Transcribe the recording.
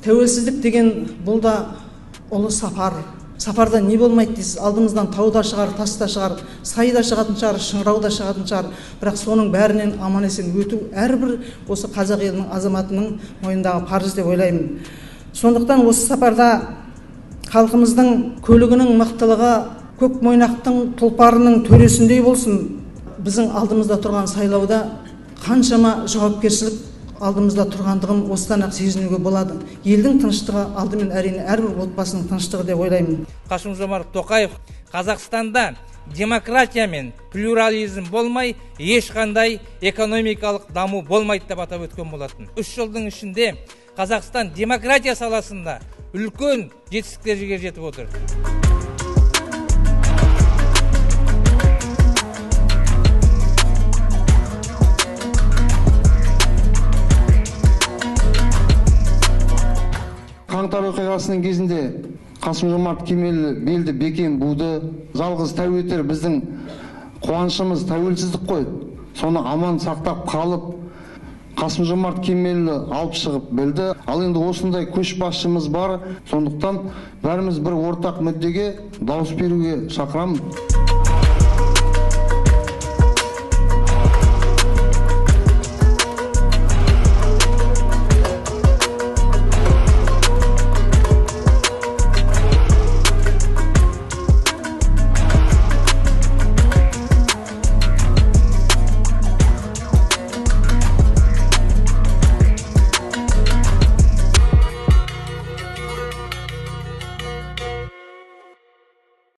Тәуелсіздік деген бұл да ұлы сапар. Сапарда не болмайды дейсіз, алдымыздан тау да шығар, тас та шығар, сай да шығатын шығар, шыңырау да шығатын шығар. Бірақ соның бәрінен аман есен өту әрбір осы қазақ елінің азаматының мойнындағы парыз деп ойлаймын. Сондықтан осы сапарда халқымыздың көлігінің мықтылығы көк мойнақтың тұлпарының төресіндей болсын. Біздің алдымызда тұрған сайлауда қаншама жауапкершілік алдымызда тұрғандығын осыдан-ақ сезінуге болады. Елдің тыныштығы алдымен әрине әрбір отбасының тыныштығы деп ойлаймын. Қасым-Жомарт Тоқаев Қазақстанда демократия мен плюрализм болмай, ешқандай экономикалық даму болмайды деп атап өткен болатын. 3 жылдың ішінде Қазақстан демократия саласында үлкен жетістіктерге жетіп отыр. Қаңтар оқиғасының кезінде Қасым-Жомарт Кемелұлы белді бекем буды. Жалғыз тәу етер біздің қуанышымыз тәуелсіздік қой. Соны аман сақтап қалып, Қасым-Жомарт Кемелұлы алып шығып білді. Ал енді осындай көшбасшымыз бар, сондықтан бәріміз бір ортақ мүддеге дауыс беруге шақырамын.